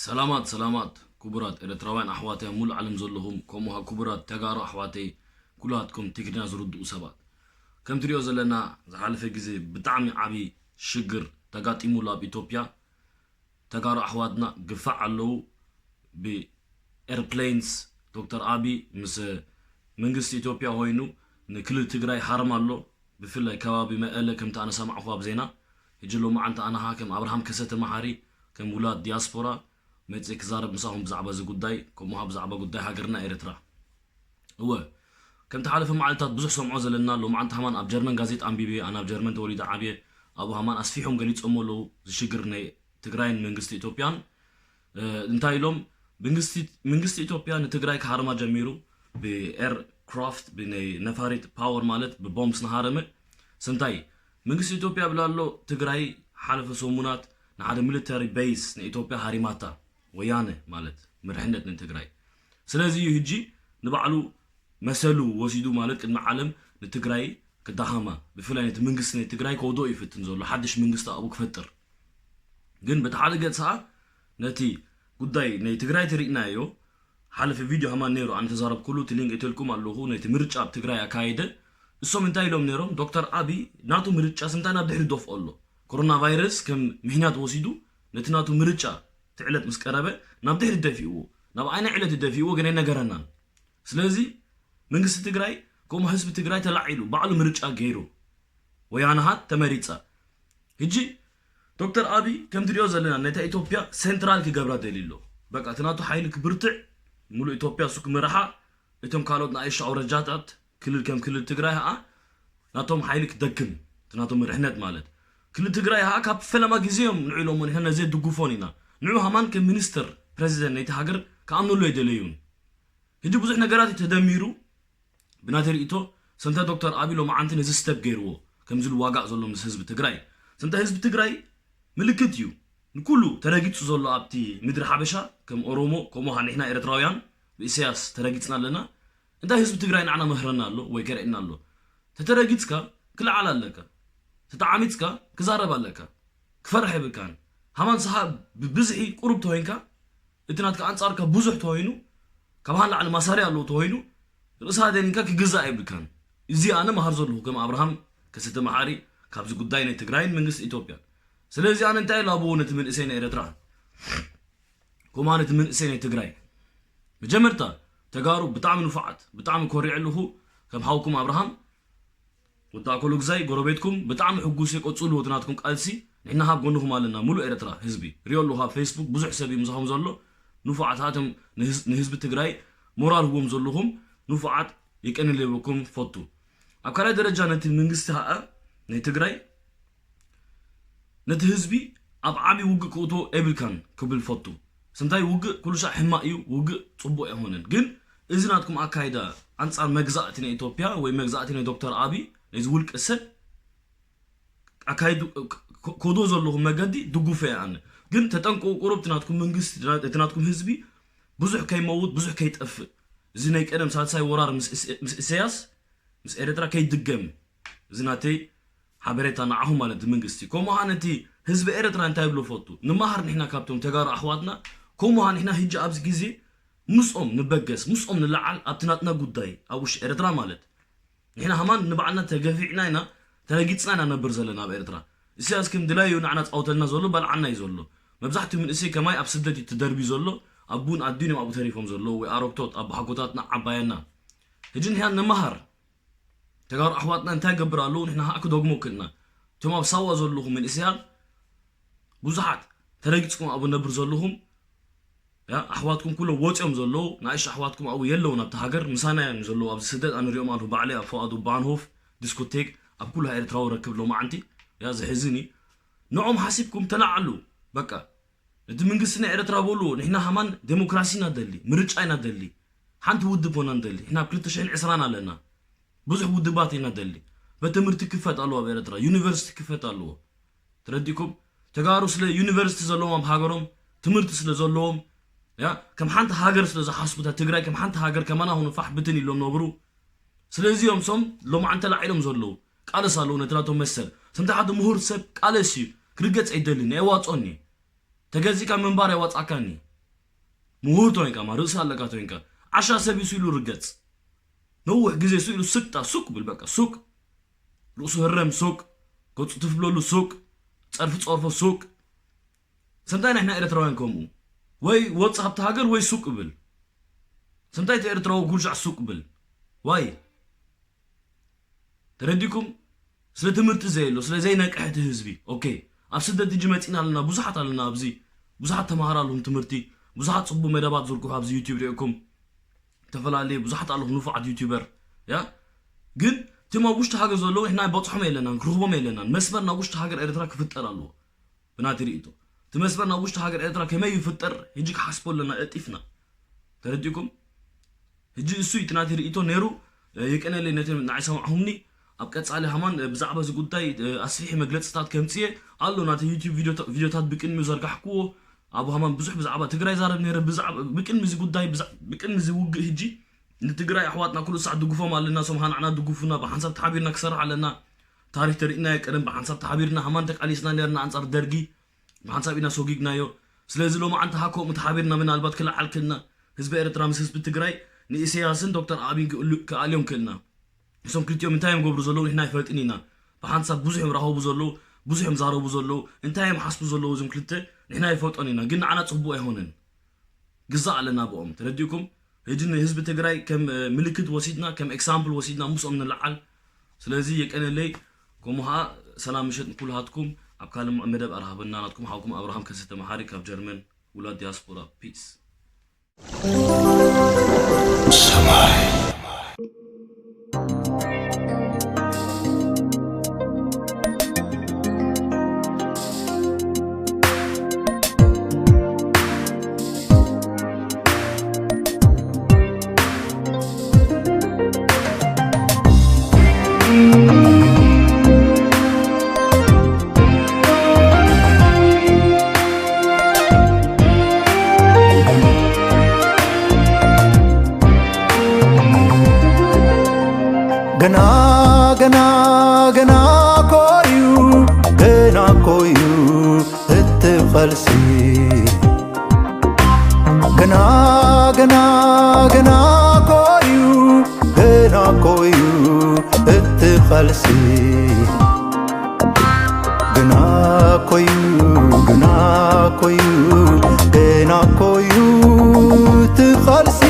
ሰላማት ሰላማት ክቡራት ኤርትራውያን ኣሕዋተይ ኣብ ሙሉእ ዓለም ዘለኹም፣ ከምኡ ኸዓ ክቡራት ተጋሩ ኣሕዋተይ፣ ኩላትኩም ትግርኛ ዝርድኡ ሰባት። ከም ትሪኦ ዘለና ዝሓለፈ ግዜ ብጣዕሚ ዓቢ ሽግር ተጋጢሙሉ ኣብ ኢትዮጵያ። ተጋሩ ኣሕዋትና ግፋዕ ኣለዉ። ብኤርፕሌንስ ዶክተር ኣቢ ምስ መንግስቲ ኢትዮጵያ ኮይኑ ንክልል ትግራይ ሃርም ኣሎ። ብፍላይ ከባቢ መቐለ ከምቲ ኣነ ሰማዕኹ ኣብ ዜና። ሕጂ ሎማዓንቲ ኣነ ኸዓ ከም ኣብርሃም ከሰተ መሓሪ፣ ከም ውላድ ዲያስፖራ መፅእ ክዛረብ ምሳኹም ብዛዕባ እዚ ጉዳይ፣ ከምኡ ኸዓ ብዛዕባ ጉዳይ ሃገርና ኤርትራ። እወ፣ ከምቲ ሓለፈ መዓልታት ብዙሕ ሰምዖ ዘለና፣ ሎማዓንቲ ኸማን ኣብ ጀርመን ጋዜጣ ኣንቢበ፣ ኣነ ኣብ ጀርመን ተወሊደ ዓብየ፣ ኣብኡ ኸማን ኣስፊሖም ገሊጾሞ ኣለዉ፣ እዚ ሽግር ናይ ትግራይን መንግስቲ ኢትዮጵያን። እ፣ እንታይ ኢሎም? መንግስቲ፣ መንግስቲ ኢትዮጵያ ንትግራይ ክሃርማ ጀሚሩ፣ ብኤርክራፍት፣ ብናይ ነፋሪት ፓወር ማለት ብቦምብስ ንሃረመ። ስንታይ? መንግስቲ ኢትዮጵያ ብላ ኣሎ፣ ትግራይ ሓለፈ ሰሙናት ንሓደ ሚሊተሪ ቤይስ ንኢትዮጵያ ሃሪማታ፣ ወያነ ማለት ምርሕነት ንትግራይ። ስለዚ እዩ ሕጂ ንባዕሉ መሰሉ ወሲዱ ማለት ቅድሚ ዓለም ንትግራይ ክዳኸማ፣ ብፍላይ ነቲ መንግስቲ ናይ ትግራይ ከውድኦ ይፍትን ዘሎ፣ ሓድሽ መንግስቲ ኣብኡ ክፈጥር። ግን በቲ ሓደ ገጽ ኸዓ ነቲ ጉዳይ ናይ ትግራይ ትርኢናዮ፣ ሓለፈ ቪድዮ ኸማን ነይሩ፣ ኣነ ተዛረብኩሉ፣ እቲ ሊንክ እተልኩም ኣለኹ፣ ነቲ ምርጫ ኣብ ትግራይ ኣካየደ። እሶም እንታይ ኢሎም ነይሮም? ዶክተር ኣቢ ናቱ ምርጫ ስንታይ ናብ ድሕሪ ደፍኦ ኣሎ። ኮሮና ቫይረስ ከም ምኽንያት ወሲዱ ነቲ ናቱ ምርጫ እቲ ዕለት ምስ ቀረበ ናብ ድሕሪ ደፊእዎ። ናብ ኣይናይ ዕለት እዩ ደፊእዎ ግን ኣይነገረናን። ስለዚ መንግስቲ ትግራይ ከምኡ ህዝቢ ትግራይ ተላዒሉ ባዕሉ ምርጫ ገይሩ። ወያነ ኸዓ ተመሪጻ። ሕጂ ዶክተር ኣቢ ከም ትሪኦ ዘለና ነታ ኢትዮጵያ ሴንትራል ክገብራ ደልዩ ኣሎ። በቃ እቲ ናቱ ሓይሊ ክብርትዕ፣ ሙሉእ ኢትዮጵያ እሱ ክምርሓ፣ እቶም ካልኦት ንኣሽቱ ኣውራጃታት ክልል ከም ክልል ትግራይ ኸዓ ናቶም ሓይሊ ክደክም፣ እቲ ናቶም ምርሕነት ማለት። ክልል ትግራይ ኸዓ ካብ ፈለማ ግዜ እዮም ንዑ ኢሎሞ፣ ንሕና ነዚ ኣይድግፎን ኢና። ንዑ ኸማን ከም ሚኒስተር ፕረዚደንት ናይቲ ሃገር ክኣምንሉ ኣይደለዩን። ሕጂ ብዙሕ ነገራት እዩ ተደሚሩ፣ ብናተይ ርእይቶ፣ ሰንታ ዶክተር ኣቢ ሎማዓንቲ ነዚ ስተፕ ገይርዎ፣ ከምዚ ዝዋጋእ ዘሎ ምስ ህዝቢ ትግራይ። ሰንታ ህዝቢ ትግራይ ምልክት እዩ። ንኩሉ ተረጊጹ ዘሎ ኣብቲ ምድሪ ሓበሻ፣ ከም ኦሮሞ፣ ከምኡ ኸዓ ንሕና ኤርትራውያን ብኢሳያስ ተረጊጽና ኣለና። እንታይ ህዝቢ ትግራይ ንዓና መህረና ኣሎ ወይ ከርእየና ኣሎ? ተተረጊጽካ ክልዓል ኣለካ። ተተዓሚጽካ ክዛረብ ኣለካ። ክፈርሕ የብልካን። ሃማን ሰሃ ብብዝሒ ቁሩብ ተኾይንካ፣ እቲ ናትካ ኣንጻርካ ብዙሕ ተኾይኑ፣ ካባኻ ንላዕሊ ማሳርያ ኣለዎ ተኾይኑ፣ ርእስኻ ደኒንካ ክግዛእ የብልካን። እዚ ኣነ መሃር ዘለኹ ከም ኣብርሃም ከሰተ መሓሪ ካብዚ ጉዳይ ናይ ትግራይን መንግስቲ ኢትዮጵያን። ስለዚ ኣነ እንታይ ላብዎ ነቲ መንእሰይ ናይ ኤርትራ፣ ኮማ ነቲ መንእሰይ ናይ ትግራይ። መጀመርታ ተጋሩ ብጣዕሚ ንፉዓት፣ ብጣዕሚ ኮሪዐ ኣለኹ ከም ሓውኩም ኣብርሃም። ወዲ ኣኮሎ ግዛይ ጎረቤትኩም ብጣዕሚ ሕጉስ እየ፣ ቀጽልዎ እቲ ናትኩም ቃልሲ፣ ንሕና ካብ ጎንኹም ኣለና። ሙሉእ ኤርትራ ህዝቢ ሪኦ ኣለኹ ኣብ ፌስቡክ ብዙሕ ሰብ እዩ ምሳኹም ዘሎ። ንፉዓት ሃተም ንህዝ-፣ ንህዝቢ ትግራይ ሞራል ህቦም ዘለኹም ንፉዓት የቀንለይበኩም ፈቱ። ኣብ ካልኣይ ደረጃ ነቲ መንግስቲ ኸኣ ናይ ትግራይ ነቲ ህዝቢ ኣብ ዓቢ ውግእ ክእቶ የብልካን ክብል ፈቱ። ስንታይ ውግእ ኩሉ ሻዕ ሕማቕ እዩ፣ ውግእ ጽቡቕ ኣይኾነን። ግን እዚ ናትኩም ኣካይዳ ኣንጻር መግዛእቲ ናይ ኢትዮጵያ ወይ መግዛእቲ ናይ ዶክተር ኣቢ፣ ናይዚ ውልቀ ሰብ ኣካይዱ ክ-፣ ክ-፣ ከዶ ዘለኹም መገዲ ድጉፈ እየ ኣነ። ግን ተጠንቀቑ፣ ቁሩብ እቲ ናትኩም መንግስቲ፣ እቲ ናትኩም ህዝቢ ብዙሕ ከይመውት፣ ብዙሕ ከይጠፍእ። እዚ ናይ ቀደም ሳልሳይ ወራር ምስ እስ-፣ ምስ ኢሳያስ፣ ምስ ኤርትራ ከይድገም። እዚ ናተይ ሓበሬታ ንዓኹም ማለት እቲ መንግስቲ። ከምኡ ኸዓ ነቲ ህዝቢ ኤርትራ እንታይ ይብሎ ፈቱ? ንመሃር ንሕና ካብቶም ተጋሩ ኣሕዋትና፣ ከምኡ ኸዓ ንሕና ህጂ ኣብዚ ግዜ ምስኦም ንበገስ፣ ምስኦም ንለዓል ኣብቲ ናትና ጉዳይ ኣብ ውሽጢ ኤርትራ ማለት። ንሕና ኸማን ንባዕልና ተገፊዕና ኢና፣ ተረጊጽና ኢና ነብር ዘለና ኣብ ኤርትራ። ኢሳያስ ከም ድላዩ ንዓና ጻውተልና ዘሎ፣ በልዓና እዩ ዘሎ። መብዛሕትኡ መንእሰይ ከማይ ኣብ ስደት እዩ ተደርብዩ ዘሎ፣ ኣቡን ኣዲን እዮም ኣብኡ ተሪፎም ዘለዉ፣ ወይ ኣረግቶት፣ ኣቦሓጎታትና ዓባየና። ሕጂ ንሕና ንመሃር። ተጋሩ ኣሕዋትና እንታይ ገብር ኣለዉ፣ ንሕና ኸኣ ክደግሞ ክእልና። እቶም ኣብ ሳዋ ዘለኹም መንእሰያት፣ ብዙሓት ተረጊጽኩም ኣብኡ ነብር ዘለኹም፣ ያ፣ ኣሕዋትኩም ኩሎም ወጺኦም ዘለዉ፣ ንኣሽቱ ኣሕዋትኩም ኣብኡ የለውን ኣብቲ ሃገር፣ ምሳና እዮም ዘለዉ፣ ኣብዚ ስደት ኣነ ሪኦም ኣለኹ ባዕለይ ኣብ ፍቓዱ ባንሆፍ፣ ዲስኮቴክ፣ ኣብ ኩሉ ኤርትራዊ ረክብ ሎማዓንቲ፣ ያ፣ ዘሕዝን እዩ። ንዖም ሓሲብኩም ተላዓሉ፣ በቃ። ነቲ መንግስቲ ናይ ኤርትራ በልዎ፣ ንሕና ኸማን ዴሞክራሲ ኢና ደሊ፣ ምርጫ ኢና ደሊ፣ ሓንቲ ውድብ ኮና ንደሊ፣ ንሕና ኣብ ክልተ ሽሕን ዕስራን ኣለና፣ ብዙሕ ውድባት ኢና ደሊ። ቤት ትምህርቲ ክፈት ኣለዎ ኣብ ኤርትራ፣ ዩኒቨርሲቲ ክፈት ኣለዎ። ተረዲእኩም? ተጋሩ ስለ ዩኒቨርሲቲ ዘለዎም ኣብ ሃገሮም፣ ትምህርቲ ስለ ዘለዎም፣ ያ፣ ከም ሓንቲ ሃገር ስለ ዝሓስቡ፣ እታ ትግራይ ከም ሓንቲ ሃገር ከማና ኹኑ ፋሕ ብትን ኢሎም ነብሩ። ስለዚ እዮም ሶም ሎማዓንቲ ተላዒሎም ዘለዉ። ቃለስ ኣለዉ ነቲ ናቶም መሰል። ስንታ ሓደ ምሁር ሰብ ቃለስ እዩ። ክርገጽ ኣይደልን፣ ኣየዋጽኦን እዩ። ተገዚእካ ምንባር ኣየዋጽኣካን እዩ። ምሁር ተወይንካ ማ ርእሲ ኣለካ ተወይንካ ዓሻ ሰብ እዩ ስኢሉ ርገጽ። ነውሕ ግዜ ስኢሉ ስቅጣ ሱቅ ብል በቃ ሱቅ ርእሱ ህረም ሱቅ ገጹ ትፍለሉ ሱቅ ጸርፊ ጸርፎ ሱቅ። ሰምታይ ንሕና ኤርትራውያን ከምኡ ወይ ወጽእ ኣብቲ ሃገር ወይ ሱቅ ብል። ሰምታይ እቲ ኤርትራዊ ኩልሻዕ ሱቅ ብል ዋይ ተረዲኩም። ስለ ትምህርቲ ዘየሎ ስለ ዘይነቅሐ እቲ ህዝቢ ኦኬ ኣብ ስደት እጂ መፂና ኣለና ብዙሓት ኣለና ኣብዚ ብዙሓት ተማሃር ኣለኹም ትምህርቲ ብዙሓት ፅቡቅ መደባት ዝርግሑ ኣብዚ ዩቲብ ሪእኩም ተፈላለየ ብዙሓት ኣለኹም ንፉዓት ዩቲበር ያ ግን እቲም ኣብ ውሽጢ ሃገር ዘለዉ ንሕና በፅሖም የለናን ክርኽቦም የለናን መስመር ናብ ውሽጢ ሃገር ኤርትራ ክፍጠር ኣለዎ ብናቲ ርእቶ እቲ መስመር ናብ ውሽጢ ሃገር ኤርትራ ከመይ ይፍጠር ህጂ ክሓስቦ ኣለና እጢፍና ተረዲእኩም ህጂ እሱ እቲ ናቲ ርእቶ ነይሩ የቀነለይ ነቲ ንዓይ ሰማዕኹምኒ ኣብ ቀጻሊ ሃማን ብዛዕባ እዚ ጉዳይ ኣስፊሒ መግለጽታት ከምጽየ ኣሎ ናቲ ዩቲብ ቪዲዮታት ብቅድሚኡ ዘርጋሕክዎ ኣብ ሃማን ብዙሕ ብዛዕባ ትግራይ ዛረብ ነይረ ብቅድሚ እዚ ጉዳይ ብቅድሚ እዚ ውግእ ህጂ ንትግራይ ኣሕዋትና ኩሉ ሳዕ ድጉፎም ኣለና ሶም ሃናዕና ድጉፉና ብሓንሳብ ተሓቢርና ክሰርሕ ኣለና ታሪክ ተሪእናዮ ቀደም ብሓንሳብ ተሓቢርና ሃማን ተቃሊስና ነርና ኣንጻር ደርጊ ብሓንሳብ ኢና ሶጊግናዮ ስለዚ ሎማዓንቲ ሃኮ ምተሓቢርና ምናልባት ክልዓል ክልና ህዝቢ ኤርትራ ምስ ህዝቢ ትግራይ ንኢሰያስን ዶክተር ኣብይን ክኣልዮም ክልና እሶም ክልቲኦም እንታይ እዮም ገብሩ ዘለዉ ንሕና ይፈልጥን ኢና ብሓንሳብ ብዙሕ እዮም ራኸቡ ዘለዉ ብዙሕ እዮም ዛረቡ ዘለዉ እንታይ እዮም ሓስቡ ዘለዉ እዞም ክልተ ንሕና ይፈልጦን ኢና ግን ንዓና ፅቡቅ ኣይሆነን ግዛእ ኣለና ብኦም ተረዲእኩም ሕጂ ንህዝቢ ትግራይ ከም ምልክት ወሲድና ከም example ወሲድና ምስኦም ንለዓል ስለዚ የቀነለይ ከምኡ ከዓ ሰላም ምሸት ንኩልሃትኩም ኣብ ካልእ መደብ ኣርሃበና ናትኩም ሓውኩም ኣብርሃም ከሰተ መሓሪ ካብ ጀርመን ውላድ ዲያስፖራ peace ሰማይ ገና ገና ገና ኮዩ ገና ኮዩ እቲ ቐልሲ ገና ገና ገና ኮዩ ገና ኮዩ እቲ ቐልሲ ገና ኮዩ ገና ኮዩ ገና ኮዩ እቲ ቐልሲ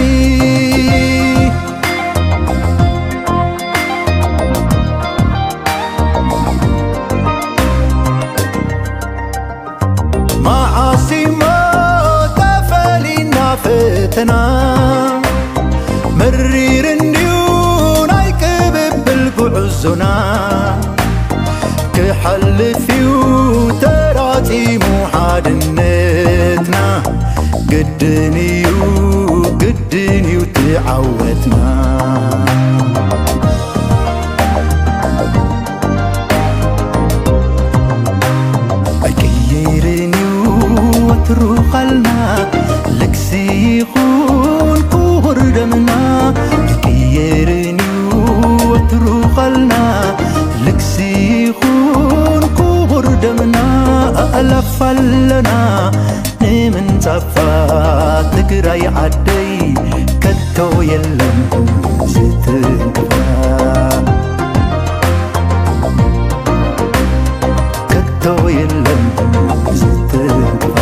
መዓስ እሞ ተፈሊና ፈተና መሪር እንድዩ ናይ ቅብብል ጉዕዞና ክሓልፍ እዩ ተራጺሙ ሓድነትና ግድን እዩ ግድን እዩ ትዓወትና ኣይቅየርን እዩ ወትሩ ቓልና ልግሲ ይኹን ክቡር ደምና ኣይቅየርን እዩ ወትሩ ቓልና ልግሲ ይኹን ክቡር ደምና ኣእላፍ ኣለና ንምንጻፋ ትግራይ ዓደይ ከቶ የለን ዝትንክፋ ከቶ የለን ዝትንክፋ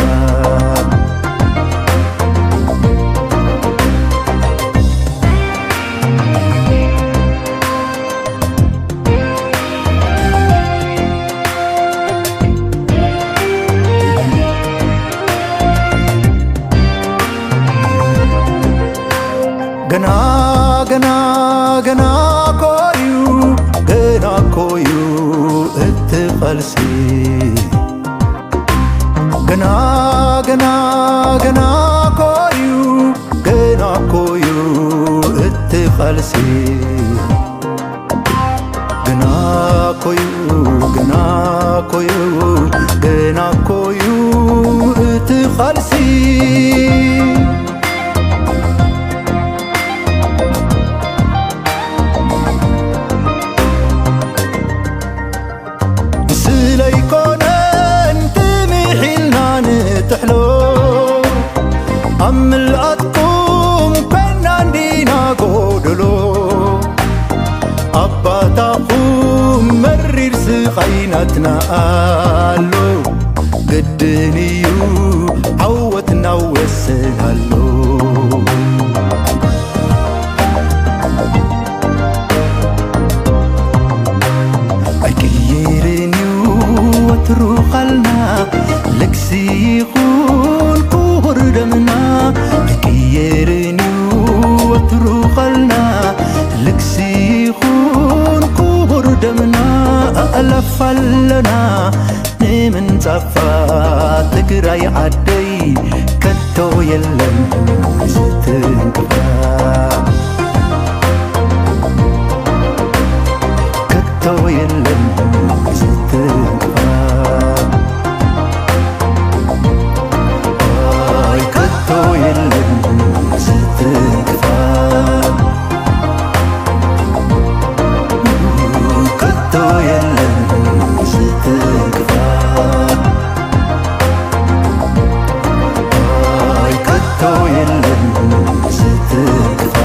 ገና ገና ገና ኮዩ ገና ኮዩ እቲ ቐልሲ ገና ገና ገና ኮዩ ገና ኮዩ እቲ ቐልሲ ገና ኮዩ ገና ኮዩ ገና ኮዩ እቲ ቓልሲ ስለይኮነን ትምሒልና ንጥሕሎ ኣብ ምልኣ ትናኣሎ ግድን እዩ ዓወትና ወሰናሎ። ኣይቅየርን እዩ ወትሩ ቓልና፣ ልግሲ ይኹን ክቡር ደምና። ኣይቅየርን እዩ ወትሩ ቓልና፣ ልግሲ ይኹን ክቡር ደምና። ኣእላፍ ኣለና ንምንጻፋ ትግራይ ዓደይ፣ ከቶ የለን ዝትንክፋ። ከቶ የለን ዝትንክፋ። ኣይ ከቶ የለን ዝትንክፋ። ከቶ የለን ዝትንክፋ። ኣይ ከቶ የለን ዝትንክፋ።